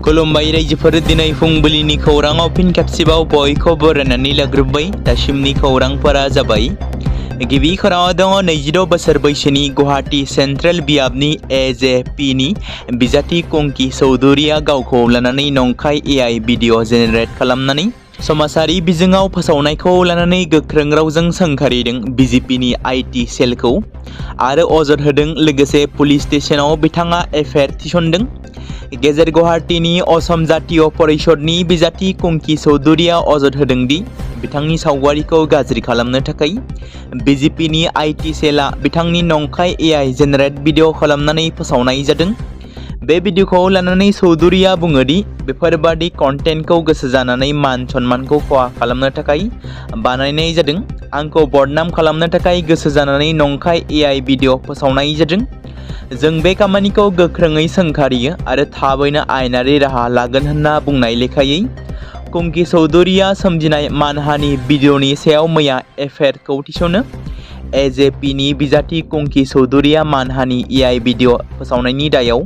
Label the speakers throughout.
Speaker 1: खुलुमबाय रायजोफोर दिनै फुंबिलिनि खौराङाव फिन खेबसेबाव बयखौ बरायनानै लाग्रोबाय। दासिमनि खौरांफोरा जाबाय। गिबि खौराङाव दङ 26 बोसोर बैसोनि गुवाहाटी सेन्ट्रेल बियाबनि एजेपिनि बिजाथि कंकी चौधुरीया गावखौ लानानै नंखाय एआई भिडिअ जेनेरेट खालामनानै समाजारि बिजोङाव फोसावनायखौ लानानै गोख्रों रावजों सोंखारिदों बिजेपिनि आईटी सेलखौ आरो अजद होदों। लोगोसे पुलिस स्टेशनाव बिथाङा एफआईआर थिसनदों। गेजेर गुवाहाटीनि असम जातीय परिषदनि बिजाथि कंकी चौधुरीया अजद होदों दि बिथांनि सावगारिखौ गाज्रि खालामनो थाखाय बिजेपिनि आईटी सेलआ बिथांनि नंखाय एआई जेनेरेट भिडिअ खालामनानै फोसावनाय जादों। बे भिडिअखौ लानानै चौधुरीया बुङो दि बेफोरबादि कन्टेन्टखौ गोसो जानानै मान सन्मानखौ खहा खालामनो थाखाय बानायनाय जादों। आंखौ बदनाम खालामनो थाखाय गोसो जानानै नंखाय एआई भिडिअ फोसावनाय जादों। जों बे खामानिखौ गोख्रोङै सोंखारियो आरो थाबैनो आयेनारि राहा लागोन होनना बुंनाय लेखायै कंकी चौधुरीया सोमजिनाय मानहानि भिडिअनि सायाव मैया एफआईआरखौ थिसनो। एजेपिनि बिजाथि कंकी चौधुरीया मानहानि एआई भिडिअ फोसावनायनि दायाव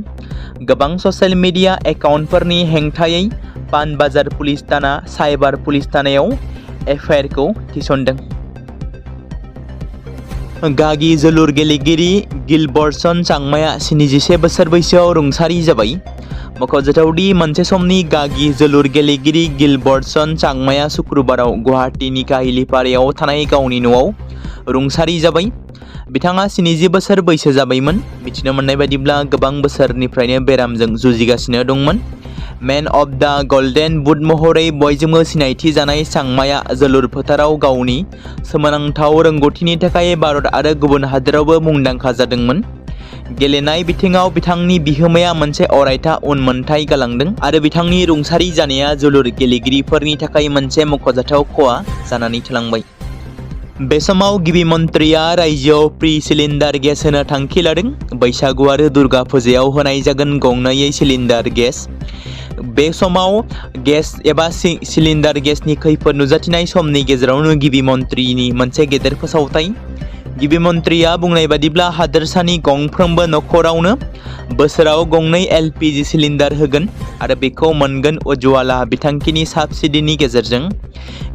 Speaker 1: गोबां ससियेल मिडिया एकाउन्टफोरनि हेंथायै पानबाजार पुलिस थाना साइबार पुलिस थानायाव एफआईआरखौ थिसनदों। गागि जोलुर गेलेगिरि गिलबर्टसन चांमाया 77 बोसोर बैसोआव रुंसारि जाबाय। मख'जाथावदि मोनसे समनि गागि जोलुर गेलेगिरि गिलबर्टसन चांमाया शुक्रबाराव गुवाहाटीनि काहिलिपारायाव थानाय गावनि न'आव रुंसारि जाबाय। बिथाङा 70 बोसोर बैसो जाबायमोन। मिथिनो मोननाय बायदिब्ला गोबां बोसोरनिफ्रायनो बेरामजों जुजिगासिनो दंमोन। मेन अफ द गल्डेन बुट महरै बयजोंबो सिनायथि जानाय चांमाया जोलुर फोथाराव गावनि सोमोनांथाव रोंग'थिनि थाखाय भारत आरो गुबुन हादोरावबो मुंदांखा जादोंमोन। गेलेनाय बिथिङाव बिथांनि बिहोमाया मोनसे अरायथा उनमोनथाइ गालांदों आरो बिथांनि रुंसारि जानाया जोलुर गेलेगिरिफोरनि थाखाय मोनसे मख'जाथाव खहा जानानै थालांबाय। बे समाव गिबि मन्थ्रिया रायजोआव फ्रि सिलिन्डार गेस होनो थांखि लादों। बैसागु आरो दुर्गा फुजायाव होनाय जागोन गंनैयै सिलिन्डार गेस। बे समाव गेस एबा सिलिन्डार गेसनि खैफोद नुजाथिनाय समनि गेजेरावनो गिबि मन्थ्रिनि मोनसे गेदेर फोसावथाय। गिबि मन्थ्रिया बुंनाय बादिब्ला हादोरसानि गंफ्रोमबो नखरावनो बोसोराव गंनै एलपीजी सिलिन्डार होगोन आरो बेखौ मोनगोन उज्ज्वला बिथांखिनि साबसिडिनि गेजेरजों।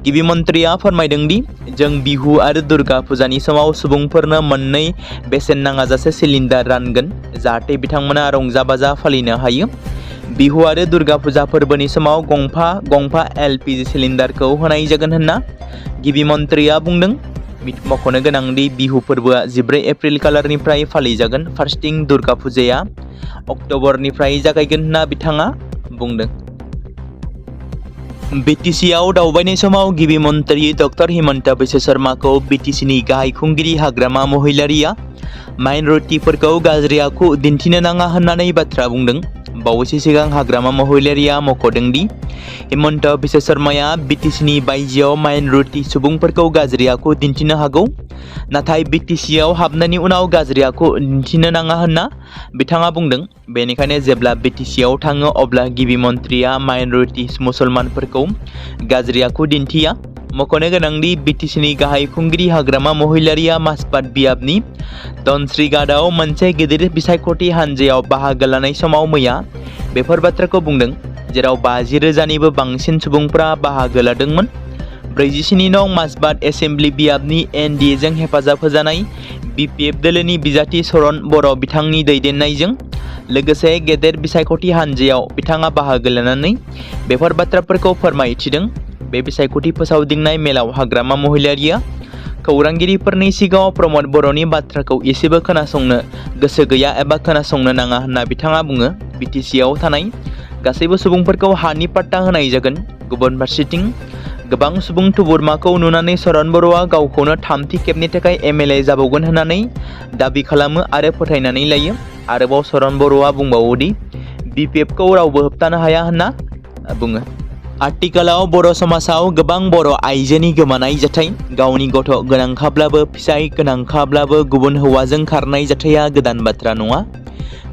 Speaker 1: गिबि मन्थ्रिया फोरमायदों दि जों बिहु आरो दुर्गा फुजानि समाव सुबुंफोरनो मोननै बेसेन नाङाजासे सिलिन्डार रानगोन जाहाथे बिथांमोना रंजा बाजा फालिनो हायो। बिहु आरो दुर्गा फुजा फोरबोनि समाव गंफा एलपीजी सिलिन्डारखौ होनाय जागोन होनना गिबि मन्थ्रिया बुंदों। मख'नो गोनांदि बिहु फोरबोआ 14 एप्रिल खालारनिफ्राय फालिजागोन। फार्स्टिं दुर्गा फुजाया अक्ट'बरनिफ्राय जागायगोन होनना बिथाङा बुंदों। बिटिसिआव दावबायनाय समाव गिबि मन्थ्रि डक्टर हिमन्त बिश्व शर्माखौ बिटिसिनि गाहाय खुंगिरि हाग्रामा महिलारिया माइनरिटिफोरखौ गाज्रि आखु दिन्थिनो नाङा होननानै बाथ्रा बुंदों। बावैसो सिगां हाग्रामा महिलारिया मख'दों दि हिमन्त बिश्व शर्माया बिटिसिनि बायजोआव माइनरिटि सुबुंफोरखौ गाज्रि आखु दिन्थिनो हागौ, नाथाय बिटिसिआव हाबनायनि उनाव गाज्रि आखु दिन्थिनो नाङा होनना बिथाङा बुंदों। बेनिखायनो जेब्ला बिटिसिआव थाङो अब्ला गिबि मन्थ्रिया माइनरिटि मुसलमानफोरखौ गाज्रि आखु दिन्थिया। मख'नो गोनांदि बिटिसिनि गाहाय खुंगिरि हाग्रामा महिलारिया माजबाद बियाबनि धनस्रीघाटआव मोनसे गिदिर बिसायख'थि हानजायाव बाहागो लानाय समाव मैया बेफोर बाथ्राखौ बुंदों, जेराव 50,000निबो बांसिन सुबुंफोरा बाहागो लादोंमोन। 47 नं माजबाद एसेम्बलि बियाबनि एनडिएजों हेफाजाब होजानाय बिपिएफ दोलोनि बिजाथि चरण बर' बिथांनि दैदेननायजों लोगोसे गेदेर बिसायख'थि हानजायाव बिथाङा बाहागो लानानै बेफोर बाथ्राफोरखौ फोरमायथिदों। बे बिसायख'थि फोसावदिंनाय मेलाव हाग्रामा महिलारिया खौरांगिरिफोरनि सिगाङाव प्रमद बर'नि बाथ्राखौ एसेबो खोनासंनो गोसो गैया एबा खोनासंनो नाङा होनना बिथाङा बुङो। बिटिसिआव थानाय गासैबो सुबुंफोरखौ हानि पाट्टा होनाय जागोन। गुबुन फारसेथिं गोबां सुबुं थुबुरमाखौ नुनानै चरण बर'आ गावखौनो थामथि खेबनि थाखाय एमएलए जाबावगोन होननानै दाबि खालामो आरो फोथायनानै लायो। आरोबाव चरण बर'आ बुंबावो दि बिपिएफखौ रावबो होबथानो हाया होनना बुङो। आथिखालाव बर' समाजाव गोबां बर' आइजोनि गोमानाय जाथाय। गावनि गथ' गोनांखाब्लाबो फिसाय गोनांखाब्लाबो गुबुन हौवाजों खारनाय जाथाया गोदान बाथ्रा नङा।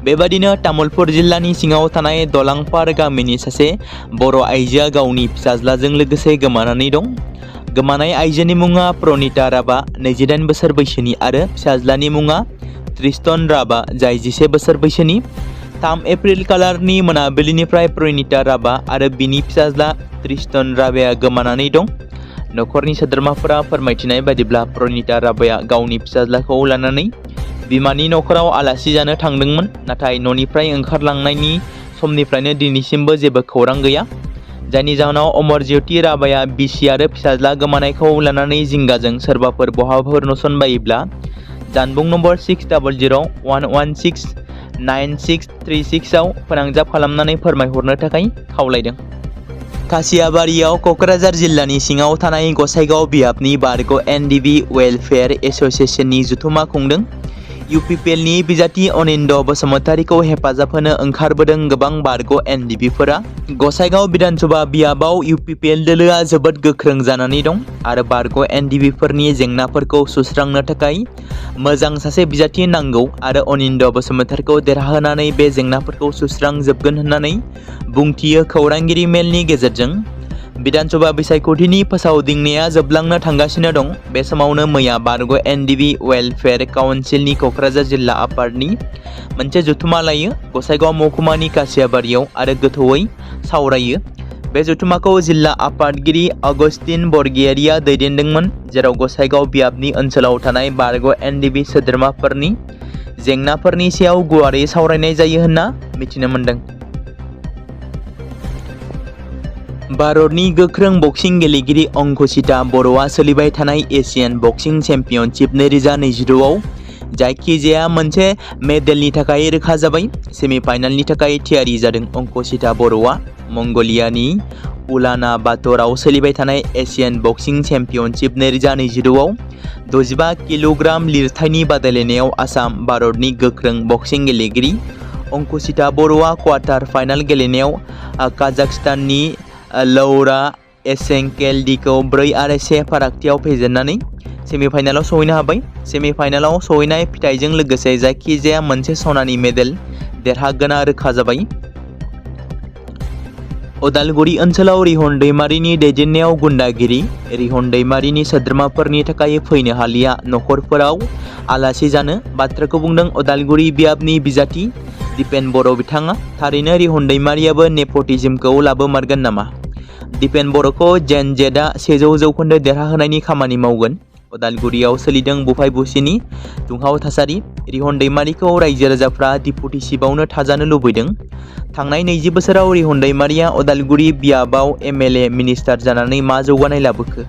Speaker 1: बेबादिनो तामुलपुर जिल्लानि सिङाव थानाय दलांपार गामिनि सासे बर' आइजोआ गावनि फिसाज्लाजों लोगोसे गोमानानै दं। गोमानाय आइजोनि मुङा प्रनिता राभा 28 बोसोर बैसोनि आरो फिसाज्लानि मुङा त्रिस्टन राभा जाय 10 बोसोर बैसोनि। 3 एप्रिल खालारनि मोनाबिलिनिफ्राय परिणीता राबा आरो बिनि फिसाज्ला त्रिस्टन राबाया गोमानानै दं। नखरनि सोद्रोमाफोरा फोरमायथिनाय बायदिब्ला परिणीता राबाया गावनि फिसाज्लाखौ लानानै बिमानि नखराव आलासि जानो थांदोंमोन, नाथाय न'निफ्राय ओंखारलांनायनि समनिफ्रायनो दिनैसिमबो जेबो खौरां गैया। जायनि जाहोनाव अमरज्योति राबाया बिसि आरो फिसाज्ला गोमानायखौ लानानै जिंगाजों सोरबाफोर बहाबाफोर नुसनबायोब्ला जानबुं नम्बर 6001169636 आव फोनांजाब खालामनानै फोरमायहरनो थाखाय खावलायदों। खासियाबारियाव क'क्राझार जिल्लानि सिङाव थानाय गसाइगाव बियाबनि बारग' एनडिबि वेलफेयार एस'सिएशननि जथुमा खुंदों। इउपिपिएलनि बिजाथि अनिन्द बसुमतारीखौ हेफाजाब होनो ओंखारबोदों गोबां बारग' एनडिबिफोरा। गसाइगाव विधानसभा बियाबाव इउपिपिएल दोलोआ जोबोद गोख्रों जानानै दं आरो बारग' एनडिबिफोरनि जेंनाफोरखौ सुस्रांनो थाखाय मोजां सासे बिजाथि नांगौ आरो अनिन्द बसुमतारीखौ देरहाहोनानै बे जेंनाफोरखौ सुस्रांजोबगोन होननानै बुंथियो खौरांगिरि मेलनि गेजेरजों। विधानसभा बिसायख'थिनि फोसावदिंनाया जोबलांनो थांगासिनो दं। बे समावनो मैया बारग' एनडिबि वेलफेयार काउन्सिलनि क'क्राझार जिल्ला आफादनि मोनसे जथुमा लायो गसाइगाव महकुमानि खासियाबारियाव आरो गोथौयै सावरायो। बे जथुमाखौ जिल्ला आफादगिरि अगस्तिन बरगयारिया दैदेनदोंमोन, जेराव गसाइगाव बियाबनि ओनसोलाव थानाय बारग' एनडिबि सोद्रोमाफोरनि जेंनाफोरनि सायाव गुवारै सावरायनाय जायो होनना मिथिनो मोन्दों। भारतनि गोख्रों बक्सिं गेलेगिरि अंकुचिता बर'आ सोलिबाय थानाय एशियान बक्सिं चेम्पियनशिप 2026 आव जायखिजाया मोनसे मेडेलनि थाखाय रोखा जाबाय। सेमिफाइनालनि थाखाय थियारि जादों। अंकुचिता बर'आ मंगोलियानि उलानबाटराव सोलिबाय थानाय एशियान बक्सिं चेम्पियनशिप 2026 आव 65 किल'ग्राम लिरथायनि बादायलायनायाव आसाम भारतनि गोख्रों बक्सिं गेलेगिरि अंकुचिता बर'आ क्वार्टार फाइनाल गेलेनायाव काजाखस्ताननि लौरा एसेंकेलडीखौ 4-1 फारागथियाव फेजेननानै सेमिफाइनालाव सहैनो हाबाय। सेमिफाइनालाव सहैनाय फिथाइजों लोगोसे जायखिजाया मोनसे सनानि मेडेल देरहागोना रोखा जाबाय। उदालगुरि ओनसोलाव रिहन दैमारिनि दैदेननायाव गुन्डागिरि। रिहन दैमारिनि सोद्रोमाफोरनि थाखाय फैनो हालिया नखरफोराव आलासि जानो बाथ्राखौ बुंदों उदालगुरि बियाबनि बिजाथि दिपेन बर' बिथाङा। थारैनो रिहन दैमारियाबो नेपटिज्मखौ लाबोमारगोन नामा? दिपेन बर'खौ जेन जेटआ 100 जौखोन्दो देरहाहोनायनि खामानि मावगोन। उदालगुरियाव सोलिदों बुफाय बुसिनि दुंहाव थासारि। रिहन दैमारिखौ रायजो राजाफ्रा डिपुटिशिपआवनो थाजानो लुबैदों। थांनाय 20 बोसोराव रिहन दैमारिया उदालगुरि बियाबाव एमएलए मिनिस्टार जानानै मा जौगानाय लाबोखो?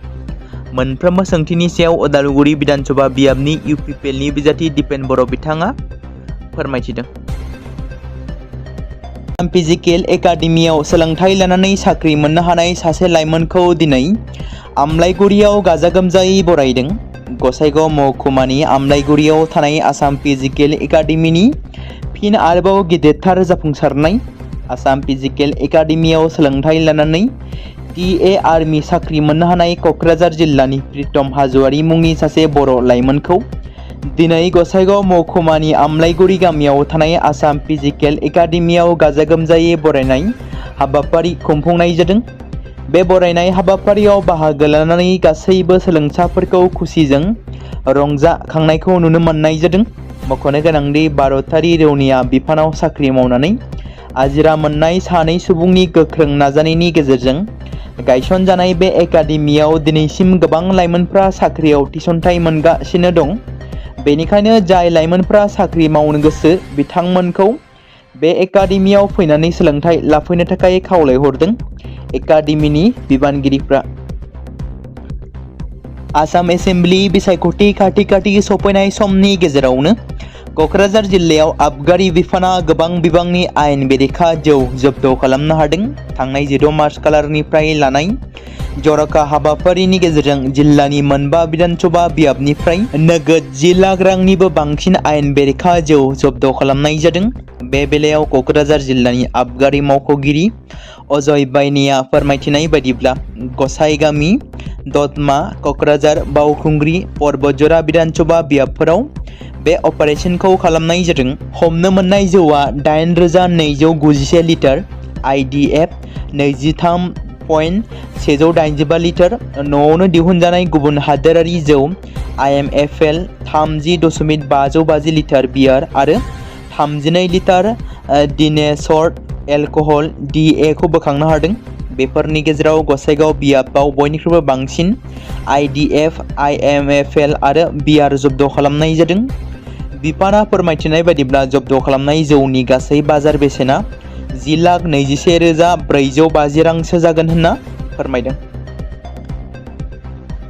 Speaker 1: मोनफ्रोमबो सोंथिनि सायाव उदालगुरि विधानसभा बियाबनि इउपिपिएलनि बिजाथि दिपेन बर' बिथाङा फोरमायथिदों। फिजिकेल एकाडेमियाव सोलोंथाइ लानानै साख्रि मोननो हानाय सासे लाइमोनखौ दिनै आमलाइगुरियाव गाजा गोमजायै बरायदों। गसाइगाव महकुमानि आमलाइगुरियाव थानाय आसाम फिजिकेल एकाडेमिनि फिन आरोबाव गिदिरथार जाफुंसारनाय। आसाम फिजिकेल एकाडेमियाव सोलोंथाइ लानानै टीए आर्मि साख्रि मोननो हानाय क'क्राझार जिल्लानि प्रितम हाज'वारि मुंनि सासे बर' लाइमोनखौ दिनै गसाइगाव महकुमानि आमलाइगुरि गामियाव थानाय आसाम फिजिकेल एकाडेमियाव गाजा गोमजायै बरायनाय हाबाफारि खुंफुंनाय जादों। बे बरायनाय हाबाफारियाव बाहागो लानानै गासैबो सोलोंसाफोरखौ खुसिजों रंजाखांनायखौ नुनो मोननाय जादों। मख'नो गोनांदि भारतारि रौनिया बिफानाव साख्रि मावनानै आजिरा मोननाय सानै सुबुंनि गोख्रों नाजानायनि गेजेरजों गायसनजानाय बे एकाडेमियाव दिनैसिम गोबां लाइमोनफ्रा साख्रियाव थिसनथाइ मोनगासिनो दं। बेनिखायनो जाय लाइमोनफ्रा साख्रि मावनो गोसो बिथांमोनखौ बे एकाडेमियाव फैनानै सोलोंथाइ लाफैनो थाखाय खावलायहरदों एकाडेमिनि बिबानगिरिफ्रा। आसाम एसेम्बलि बिसायख'थि खाथि सफैनाय समनि गेजेरावनो क'क्राझार जिल्लायाव आबगारि बिफाना गोबां बिबांनि आयेन बेरेखा जौ जब्द खालामनो हादों। थांनाय 16 मार्च खालारनिफ्राय लानाय जर'खा हाबाफारिनि गेजेरजों जिल्लानि मोनबा विधानसभा बियाबनिफ्राय नोगोद 10 लाख रांनिबो बांसिन आयेन बेरेखा जौ जब्द खालामनाय जादों। बे बेलायाव क'क्राझार जिल्लानि आबगारि मावख'गिरि अजय बायनिया फोरमायथिनाय बायदिब्ला गसाइगामि, दतमा, क'क्राझार, बावखुंग्रि, परबतजरा विधानसभा बियाबफोराव बे अपारेशनखौ खालामनाय जादों। हमनो मोननाय जौआ 8,291 लिटार, आइडिएफ 23.185 लिटार, न'आवनो दिहुनजानाय गुबुन हादोरारि जौ आइएमएफएल 30.550 लिटार बियार आरो 32 लिटार डिनेसर्ट एलकहल DA खौ बोखांनो हादों। बेफोरनि गेजेराव गसाइगाव बियाबाव बयनिख्रुइबो बांसिन IDF, IMFL आरो बियार जब्द खालामनाय जादों। बिफाना फोरमायथिनाय बायदिब्ला जब्द खालामनाय जौनि गासै बाजार बेसेना 10,21,450 रांसो जागोन होनना फोरमायदों।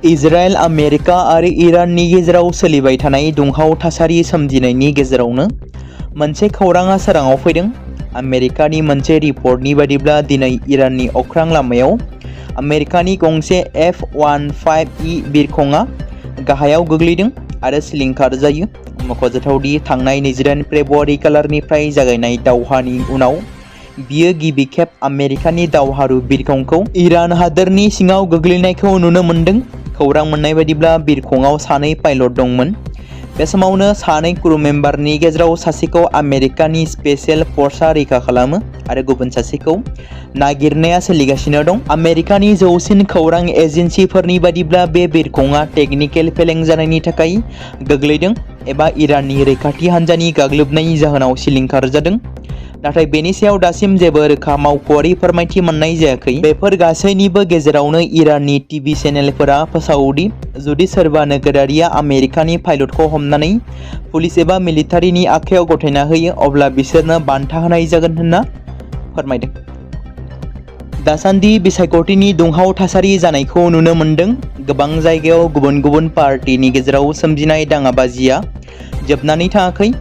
Speaker 1: इजराइल, आमेरिका आरो इराननि गेजेराव सोलिबाय थानाय दुंहाव थासारि सोमजिनायनि गेजेरावनो मोनसे खौराङा सोराङाव फैदों। आमेरिकानि मोनसे रिपर्टनि बायदिब्ला दिनै इराननि अख्रां लामायाव आमेरिकानि गंसे F-15E बिरखंआ गाहायाव गोग्लैदों आरो सिलिंखार जायो। मख'जाथावदि थांनाय 28 फेब्रुआरि खालारनिफ्राय जागायनाय दावहानि उनाव बियो गिबि खेब आमेरिकानि दावहारु बिरखंखौ इरान हादोरनि सिङाव गोग्लैनायखौ नुनो मोन्दों। खौरां मोननाय बायदिब्ला बिरखंआव 2 पाइलट दंमोन। बे समावनो 2 क्रू मेम्बारनि गेजेराव सासेखौ आमेरिकानि स्पेशेल फर्सआ रैखा खालामो आरो गुबुन सासेखौ नागिरनाया सोलिगासिनो दं। आमेरिकानि जौसिन खौरां एजेन्सिफोरनि बायदिब्ला बे बिरखंआ टेकनिकेल फेलें जानायनि थाखाय गोग्लैदों एबा इराननि रैखाथि हान्जानि गाग्लोबनायनि जाहोनाव सिलिंखार जादों। नाथाय बेनि सायाव दासिम जेबो रोखा मावख'आरि फोरमायथि मोननाय जायाखै। बेफोर गासैनिबो गेजेरावनो इराननि टिभि चेनेलफोरा फोसावोदि जुदि सोरबा नोगोरारिया आमेरिकानि पाइलटखौ हमनानै पुलिस एबा मिलिटारिनि आखायाव गथायना होयो अब्ला बिसोरनो बान्था होनाय जागोन होनना फोरमायदों। दासान्दि बिसायख'थिनि दुंहाव थासारि जानायखौ नुनो मोन्दों। गोबां जायगायाव गुबुन गुबुन पार्टिनि गेजेराव सोमजिनाय दाङाबाजिया जोबनानै थाङाखै।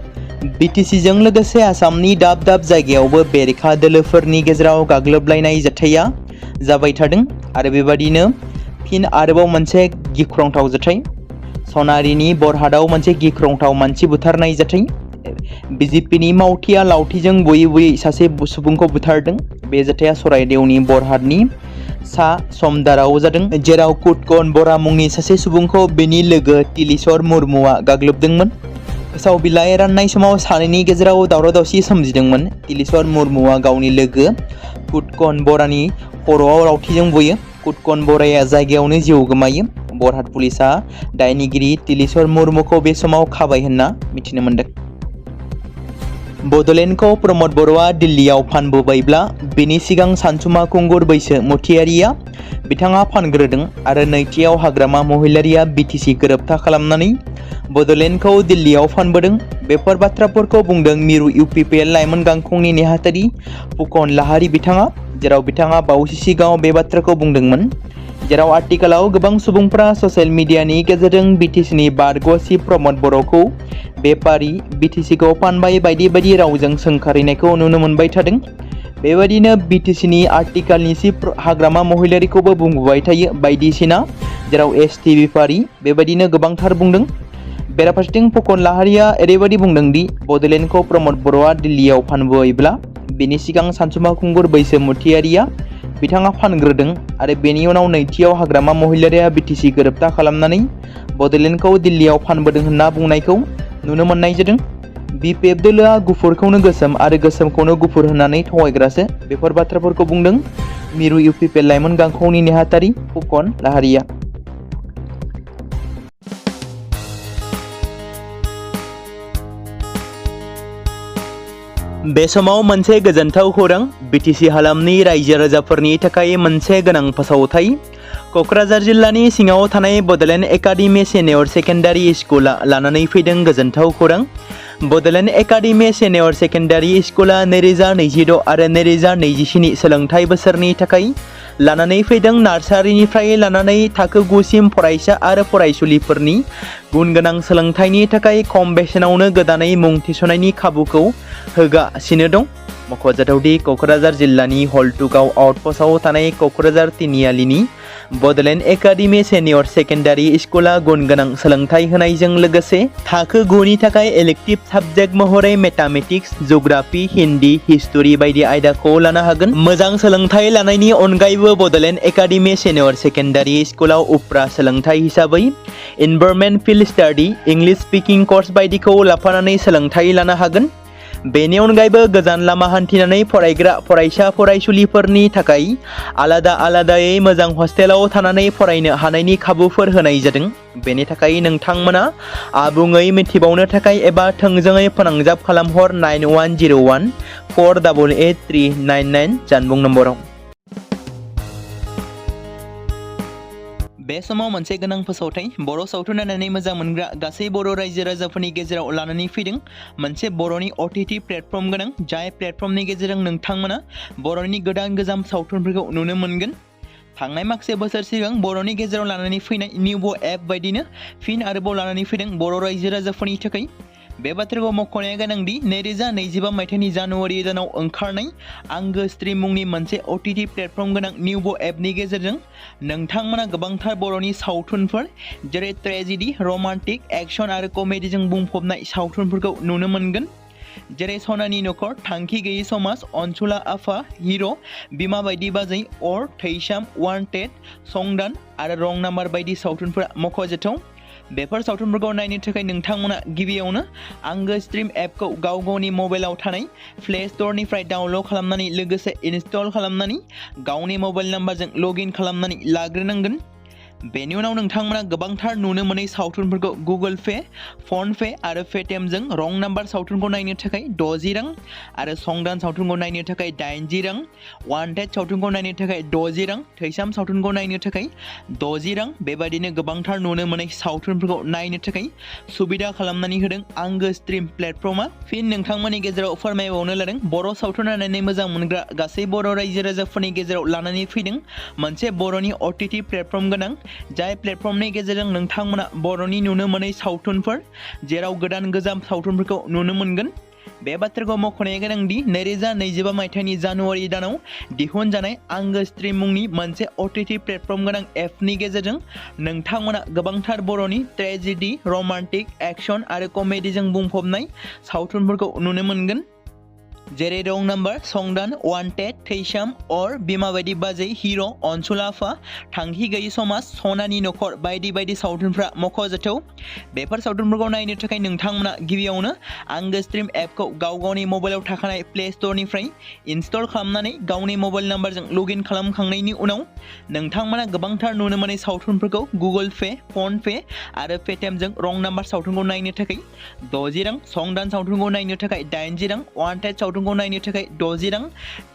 Speaker 1: BTCजों लोगोसे आसामनि दाब दाब जायगायावबो बेरेखा दोलोफोरनि गेजेराव गाग्लोबलायनाय जाथाया जाबाय थादों आरो बेबादिनो फिन आरोबाव मोनसे गिख्रंथाव जाथाय सनारिनि बरहाटआव मोनसे गिख्रंथाव मानसि बुथारनाय जाथाय। BJPनि मावथिया लावथिजों बुयै बुयै सासे सुबुंखौ बुथारदों। बे जाथाया सराइदेवनि बरहाटनि सा समदाराव जादों, जेराव कुटकन बरा मुंनि सासे सुबुंखौ बेनि लोगो तिलिसर मुर्मुआ गाग्लोबदोंमोन। फोसाव बिलाइ राननाय समाव सानैनि गेजेराव दावराव दावसि सोमजिदोंमोन। तिलिसर मुर्मुआ गावनि लोगो कुटकन बरानि खर'आव लावथिजों बुयो। कुटकन बराया जायगायावनो जिउ गोमायो। बरहाट पुलिसआ दायनिगिरि तिलिसर मुर्मुखौ बे समाव खाबाय होनना मिथिनो मोन्दों। बड'लेण्डखौ प्रमद बर'आ दिल्लीयाव फानबोबायब्ला बेनि सिगां सानसुमा खुंगुर बैसोमुथियारिया बिथाङा फानग्रोदों आरो नैथियाव हाग्रामा महिलारिया BTC गोरोबथा खालामनानै बड'लेण्डखौ दिल्लीयाव फानबोदों। बेफोर बाथ्राफोरखौ बुंदों मिरु UPPL लाइमोन गांखंनि नेहाथारि फुकन लाहारी बिथाङा, जेराव बिथाङा बावैसो सिगाङाव बे बाथ्राखौ बुंदोंमोन। जेराव आथिखालाव गोबां सुबुंफोरा ससियेल मिडियानि गेजेरजों BTCनि बारग'सि प्रमद बर'खौ बेपारी, BTCखौ फानबाय बायदि बायदि रावजों सोंखारिनायखौ नुनो मोनबाय थादों। बेबायदिनो BTCनि आथिखालनि चिफ हाग्रामा महिलारिखौबो बुंबोबाय थायो बायदिसिना, जेराव ST बेपारी बेबायदिनो गोबांथार बुंदों। बेराफारसेथिं फुकन लाहारीया ओरैबायदि बुंदों दि बड'लेण्डखौ प्रमद बर'आ दिल्लीयाव फानबोबायब्ला बेनि सिगां सानसुमा खुंगुर बैसोमुथियारिया बिथाङा फानग्रोदों आरो बेनि उनाव नैथियाव हाग्रामा महिलारिया BTC गोरोबथा खालामनानै बड'लेण्डखौ दिल्लीयाव फानबोदों होनना बुंनायखौ नुनो मोननाय जादों। BPF दोलोआ गुफुरखौनो गोसोम आरो गोसोमखौनो गुफुर होननानै थगायग्रासो। बेफोर बाथ्राफोरखौ बुंदों मिरु UPPL लाइमोन गांखंनि नेहाथारि फुकन लाहारीया। बे समाव मोनसे गोजोनथाव खौरां। BTC हालामनि रायजो राजाफोरनि थाखाय मोनसे गोनां फोसावथाय। क'क्राझार जिल्लानि सिङाव थानाय बड'लेण्ड एकाडेमि सिनियर सेकेन्डारि स्कुला लानानै फैदों गोजोनथाव खौरां। बड'लेण्ड एकाडेमि सिनियर सेकेन्डारि स्कुला 2026 आरो 2027 सोलोंथाइ बोसोरनि थाखाय लानानै फैदों नार्सारिनिफ्राय लानानै थाखो 9 सिम फरायसा आरो फरायसुलिफोरनि गुन गोनां सोलोंथाइनि थाखाय खम बेसेनावनो गोदानै मुं थिसननायनि खाबुखौ होगासिनो दं। मख'जाथावदि क'क्राझार जिल्लानि हल्टुगाव आउटपस्टआव थानाय क'क्राझार तिनिआलिनि बड'लेण्ड एकाडेमि सिनियर सेकेन्डारि स्कुला गुन गोनां सोलोंथाइ होनायजों लोगोसे थाखो 9 नि थाखाय इलेक्टिभ साबजेक्ट महरै मेथामेटिक्स, जिअ'ग्राफि, हिन्दी, हिस्टरि बायदि आयदाखौ लानो हागोन। मोजां सोलोंथाइ लानायनि अनगायैबो बड'लेण्ड एकाडेमि सिनियर सेकेन्डारि स्कुलाव उफ्रा सोलोंथाइ हिसाबै environment field study, English speaking course बायदिखौ लाफानानै सोलोंथाइ लानो हागोन। बेनि अनगायैबो गोजान लामा हान्थिनानै फरायग्रा फरायसा फरायसुलिफोरनि थाखाय आलादा आलादायै मोजां हस्टेलाव थानानै फरायनो हानायनि खाबुफोर होनाय जादों। बेनि थाखाय नोंथांमोना आबुङै मिथिबावनो थाखाय एबा थोंजोङै फोनांजाब खालामहर 9101 488399 जानबुं नम्बराव। बे समाव मोनसे गोनां फोसावथाय बर' सावथुन नायनानै मोजां मोनग्रा गासै बर' रायजो राजाफोरनि गेजेराव लानानै फैदों मोनसे बर'नि OTT प्लेटफर्म गोनां, जाय प्लेटफर्मनि गेजेरजों नोंथांमोना बर'नि गोदान सावथुनफोरखौ नुनो मोनगोन। थांनाय माखासे बोसोर सिगां बर'नि गेजेराव लानानै फैनाय निउबो एप बायदिनो फिन आरोबाव लानानै फैदों बर' रायजो राजाफोरनि थाखाय। बे बाथ्राखौ मख'नाया गोनांदि 2025 मायथाइनि जानुवारि दानाव ओंखारनाय आंगो स्ट्रीम मुंनि मोनसे OTT प्लेटफर्म गोनां निउबो एपनि गेजेरजों नोंथांमोना गोबांथार बर'नि सावथुनफोर जेरै ट्रेजेडी, रमान्टिक, एक्शन आरो कमेडीजों बुंफबनाय सावथुनफोरखौ नुनो मोनगोन। जेरै सनानि नखर, थांखि गैयै समाज, अनसुला आफा, हिर', बिमा बायदि बाजै, अर, थैसाम, वान्टेड, संदान आरो रं नाम्बार बायदि सावथुनफोरा मख'जाथाव। बेफोर सावथुनफोरखौ नायनो थाखाय नोंथांमोना गिबियावनो आंगो स्ट्रीम एपखौ गावनि मबाइलाव थानाय प्ले स्ट'रनिफ्राय डाउनल'ड खालामनानै लोगोसे इनस्टल खालामनानै गावनि मबाइल नाम्बारजों लगइन खालामनानै लाग्रोनांगोन। बेनि उनाव नोंथांमोना गोबांथार नुनो मोनै सावथुनफोरखौ गुगोल पे, फन पे आरो पेटिएमजों रं नाम्बार सावथुनखौ नायनो थाखाय 60 रां आरो संदान सावथुनखौ नायनो थाखाय 80 रां, वान्टेड सावथुनखौ नायनो थाखाय 60 रां, थैसाम सावथुनखौ नायनो थाखाय 60 रां बेबायदिनो गोबांथार नुनो मोनै सावथुनफोरखौ नायनो थाखाय सुबिदा खालामनानै होदों आंगो स्ट्रीम प्लेटफर्मा। फिन नोंथांमोननि गेजेराव फोरमायबावनो लादों बर' सावथुन नायनानै मोजां मोनग्रा गासै बर' रायजो राजाफोरनि गेजेराव लानानै फैदों मोनसे बर'नि OTT प्लेटफर्म गोनां, जाय प्लेटफर्मनि गेजेरजों नोंथांमोना बर'नि नुनो मोनै सावथुनफोर जेराव गोजाम सावथुनफोरखौ नुनो मोनगोन। बे बाथ्राखौ मख'नाया गोनांदि 2025 मायथाइनि जानुवारि दानाव दिहुनजानाय आंगो स्ट्रीम मुंनि मोनसे OTT प्लेटफर्म गोनां एपनि गेजेरजों नोंथांमोना गोबांथार बर'नि ट्रेजेडी, रमान्टिक, एक्शन आरो कमेडीजों बुंफबनाय सावथुनफोरखौ नुनो मोनगोन। जेरै रं नाम्बार, संदान, वान्टेड, थैसाम, अर, बिमा बायदि बाजै, हिर', अनसुला आफा, थांखि गैयै समाज, सनानि नखर बायदि बायदि सावथुनफ्रा मख'जाथाव। बेफोर सावथुनफोरखौ नायनो थाखाय नोंथांमोना गिबियावनो आंगो स्ट्रीम एपखौ गावनि मबाइलाव थाखानाय प्ले स्ट'रनिफ्राय इनस्टल खालामनानै गावनि मबाइल नाम्बारजों लगइन खालामखांनायनि उनाव नोंथांमोना गोबांथार नुनो मोनै सावथुनफोरखौ गुगोल पे, फन पे आरो पेटिएमजों रं नाम्बार सावथुनखौ नायनो थाखाय 60 रां, संदान सावथुनखौ नायनो थाखाय 80 रां, वान्टेड सावथुनखौ नायनो थाखाय 60 रां,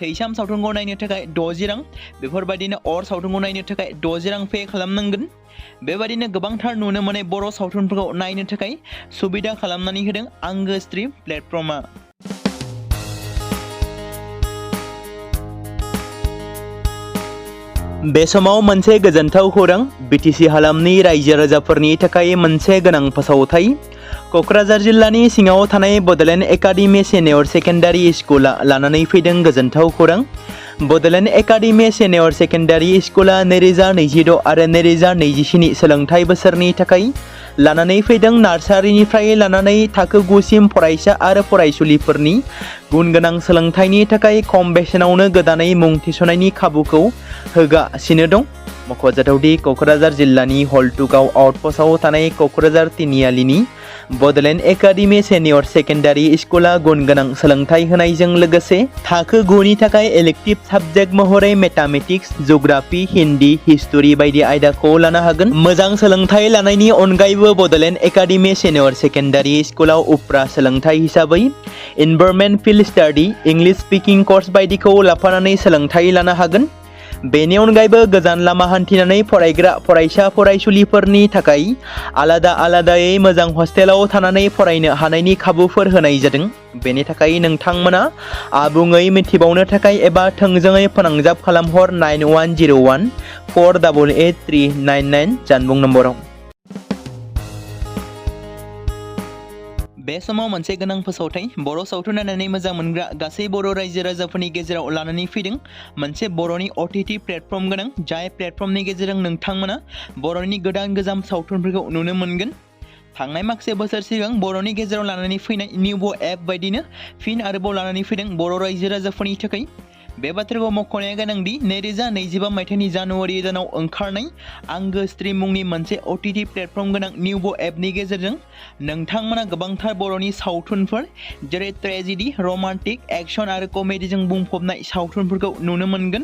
Speaker 1: थैसाम सावथुनखौ नायनो थाखाय 60 रां बेफोरबायदिनो अर सावथुनखौ नायनो थाखाय 60 रां पे खालामनांगोन। बेबायदिनो गोबांथार नुनो मोनै बर' सावथुनफोरखौ नायनो थाखाय सुबिदा खालामनानै होदों आंगो स्ट्रीम प्लेटफर्मा। बे समाव मोनसे गोजोनथाव खौरां BTC हालामनि रायजो राजाफोरनि थाखाय मोनसे गोनां फोसावथाय। क'क्राझार जिल्लानि सिङाव थानाय बड'लेण्ड एकाडेमि सिनियर सेकेन्डारि स्कुला लानानै फैदों गोजोनथाव खौरां। बड'लेण्ड एकाडेमि सिनियर सेकेन्डारि स्कुला 2026 आरो 2027 सोलोंथाइ बोसोरनि थाखाय लानानै फैदों नार्सारिनिफ्राय लानानै थाखो 9 सिम फरायसा आरो फरायसुलिफोरनि गुन गोनां सोलोंथाइनि थाखाय खम बेसेनावनो गोदानै मुं थिसननायनि खाबुखौ होगासिनो दं। मख'जाथावदि क'क्राझार जिल्लानि हल्टुगाव आउटपस्टआव थानाय क'क्राझार तिनिआलिनि बड'लेण्ड एकाडेमि सिनियर सेकेन्डारि स्कुला गुन गोनां सोलोंथाइ होनायजों लोगोसे थाखो 9 नि थाखाय इलेक्टिभ साबजेक्ट महरै मेथामेटिक्स, जिअ'ग्राफि, हिन्दी, हिस्टरि बायदि आयदाखौ लानो हागोन। मोजां सोलोंथाइ लानायनि अनगायैबो बड'लेण्ड एकाडेमि सिनियर सेकेन्डारि स्कुलाव उफ्रा सोलोंथाइ हिसाबै environment field study, English speaking course बायदिखौ लाफानानै सोलोंथाइ लानो हागोन। बेनि अनगायैबो गोजान लामा हान्थिनानै फरायग्रा फरायसा फरायसुलिफोरनि थाखाय आलादायै मोजां हस्टेलाव थानानै फरायनो हानायनि खाबुफोर होनाय जादों। बेनि थाखाय नोंथांमोना आबुङै मिथिबावनो थाखाय एबा थोंजोङै फोनांजाब खालामहर 9101 488399 जानबुं नम्बराव। बे समाव मोनसे गोनां फोसावथाय बर' सावथुन नायनानै मोजां मोनग्रा गासै बर' रायजो राजाफोरनि गेजेराव लानानै फैदों मोनसे बर'नि OTT प्लेटफर्म गोनां, जाय प्लेटफर्मनि गेजेरजों नोंथांमोना बर'नि गोजाम सावथुनफोरखौ नुनो मोनगोन। थांनाय माखासे बोसोर सिगां बर'नि गेजेराव लानानै फैनाय निउबो एप बायदिनो फिन आरोबाव लानानै फैदों बर' रायजो राजाफोरनि थाखाय। बे बाथ्राखौ मख'नाया गोनांदि 2025 मायथाइनि जानुवारि दानाव ओंखारनाय आंगो स्ट्रीम मुंनि मोनसे OTT प्लेटफर्म गोनां निउबो एपनि गेजेरजों नोंथांमोना गोबांथार बर'नि सावथुनफोर जेरै ट्रेजेडी, रमान्टिक, एक्शन आरो कमेडीजों बुंफबनाय सावथुनफोरखौ नुनो मोनगोन।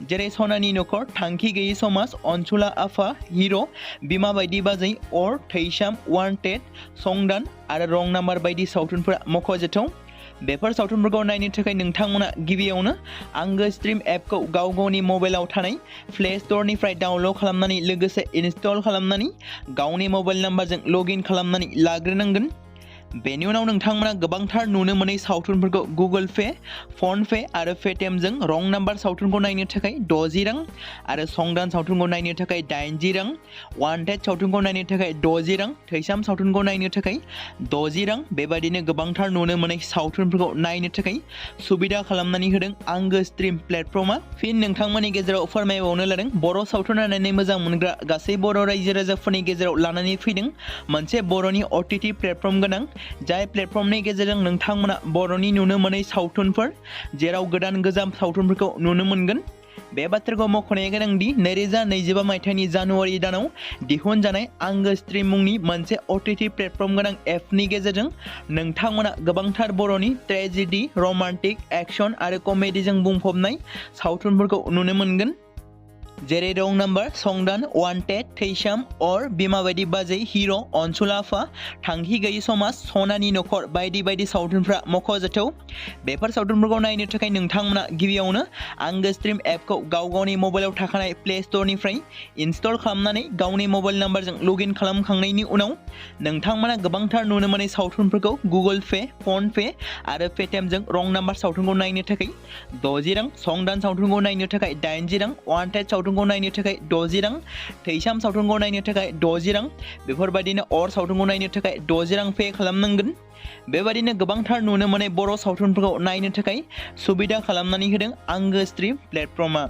Speaker 1: जेरै सनानि नखर, थांखि गैयै समाज, अनसुला आफा, हिर', बिमा बायदि बाजै, अर, थैसाम, वान्टेड, संदान आरो रं नाम्बार बायदि सावथुनफोरा मख'जाथाव। बेफोर सावथुनफोरखौ नायनो थाखाय नोंथांमोना गिबियावनो आंगो स्ट्रिम एपखौ गावनि मबाइलाव थानाय प्ले स्ट'रनिफ्राय डाउनल'ड खालामनानै लोगोसे इनस्टल खालामनानै गावनि मबाइल नाम्बारजों लगइन खालामनानै लाग्रोनांगोन। बेनि उनाव नोंथांमोना गोबांथार नुनो मोनै सावथुनफोरखौ गुगोल पे, फन पे आरो पेटिएमजों रं नाम्बार सावथुनखौ नायनो थाखाय 60 रां आरो संदान सावथुनखौ नायनो थाखाय 80 रां, वान्टेड सावथुनखौ नायनो थाखाय 60 रां, थैसाम सावथुनखौ नायनो थाखाय 60 रां बेबायदिनो गोबांथार नुनो मोनै सावथुनफोरखौ नायनो थाखाय सुबिदा खालामनानै होदों आंगो स्ट्रिम प्लेटफर्मा। फिन नोंथांमोननि गेजेराव फोरमायबावनो लादों बर' सावथुन नायनानै मोजां मोनग्रा गासै बर' रायजो राजाफोरनि गेजेराव लानानै फैदों मोनसे बर'नि OTT प्लेटफर्म गोनां, जाय प्लेटफर्मनि गेजेरजों नोंथांमोना बर'नि नुनो मोनै सावथुनफोर जेराव गोदान गोजाम सावथुनफोरखौ नुनो मोनगोन। बे बाथ्राखौ मख'नाया गोनांदि 2025 मायथाइनि जानुवारि दानाव दिहुनजानाय आंगो स्ट्रिम मुंनि मोनसे OTT प्लेटफर्म गोनां एपनि गेजेरजों नोंथांमोना गोबांथार बर'नि ट्रेजेडि, रमान्टिक, एक्शन आरो कमेडिजों बुंफबनाय सावथुनफोरखौ नुनो मोनगोन। जेरै रं नाम्बार, संदान, वान्टेड, थैसाम, अर, बिमा बायदि बाजै, हिर', अनसुला आफा, थांखि गैयै समाज, सनानि नखर बायदि बायदि सावथुनफ्रा मख'जाथाव। बेफोर सावथुनफोरखौ नायनो थाखाय नोंथांमोना गिबियावनो आंगो स्ट्रिम एपखौ गावनि मबाइलाव थाखानाय प्ले स्ट'रनिफ्राय इनस्टल खालामनानै गावनि मबाइल नाम्बारजों लगइन खालामखांनायनि उनाव नोंथांमोना गोबांथार नुनो मोनै सावथुनफोरखौ गुगोल पे, फन पे आरो पेटिएमजों रं नाम्बार सावथुनखौ नायनो थाखाय 60 रां, संदान सावथुनखौ नायनो थाखाय 80 रां, वान्टेड सावथुनखौ नायनो थाखाय 60 रां, थैसाम सावथुनखौ नायनो थाखाय 60 रां बेफोरबायदिनो अर सावथुनखौ नायनो थाखाय 60 रां पे खालामनांगोन। बेबायदिनो गोबांथार नुनो मोनै बर' सावथुनफोरखौ नायनो थाखाय सुबिदा खालामनानै होदों आंगो स्ट्रिम प्लेटफर्मा।